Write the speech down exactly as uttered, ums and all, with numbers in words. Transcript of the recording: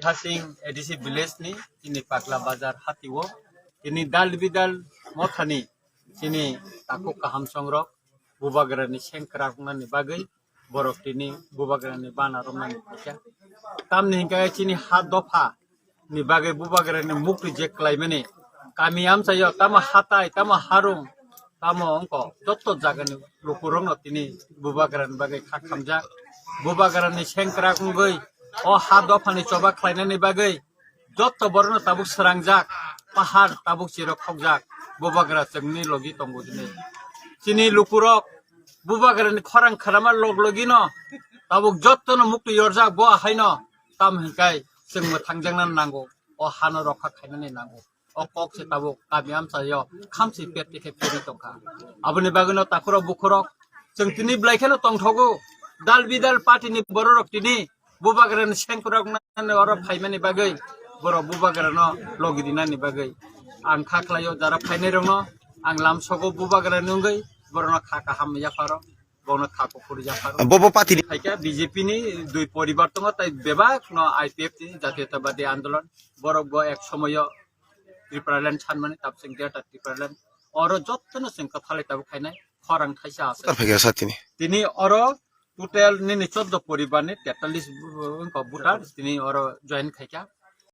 Hasing A D C village ni chini Pakla Bazar hati o, chini dal bidal mothani chini takhuk kaham songrok Bubagrani sengkrak nani bagwi borok tini Bubagrani bana romnani phaikha. Tamni hinkhe chini ha dopha ni bagwi Bubagrani mukti je klaimani kami amchaio tamo hatai, tamo harung, tamo ongko jotto jagani lukurokno tini Bubagrani bagwi kha khamjak. Bubagrani sengkrak wngwi o ha dophani choba khlainani bagwi jotto borokno tabuk srangjak, pahar tabuk chirok khokjak, Bubagra chwngni logi tongo hwnwi. Chini lukurok Bubagrani khorang kharama log logino tabuk jottono mukti yorjak bo ahaino tam hinkai chwng mwthangjakna nango, o hano rokha khainani nango. O kok se tabuk kami amchaio khamsi pet tikhe peri tongkha. Aboni bagwino takhurok bukhurok chwng tini blai kheno tongthogo. Dal bidal party ni bororok tini Bubagrani sengkrak nani oro phaimani bagwi, borok Bubagrano logi dinani bagwi. Ang kha khlaio jara phainairokno, ang lamsogo Bubagrani wngwi borokno kha kaham yapharo, borokno kha kuphur yapharo. Bobo party ni phaikha B J P ni dui poribar tongo, tai bebak no I P F ni Jatiyotabadi Andolon, borok bo ek somoyo Tripura land sanmani, tabsing Greater Tripura land. Oro jottono chwng kwthalai tabuk khainai khorang thaisa aswk. Tar phaikha sa tini. Tini oro total nini choddo poribar ni tetallis bu-, bu-, wngkha voter tini oro join khaikha.